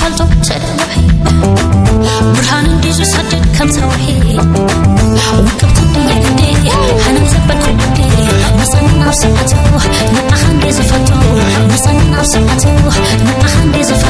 ፈልጦ ተደዋሒ ብርሃን እንዲ ዝሰድድ ከም ጸዋሒ ውቅብቲ እንዲ እንዲ ሃነን ዘበልኩ እንዲ መጸን ናብ ሰዓቱ ንዓኻ እንዲ ዝፈልጦ መጸን ናብ ሰዓቱ ንዓኻ እንዲ ዝፈልጦ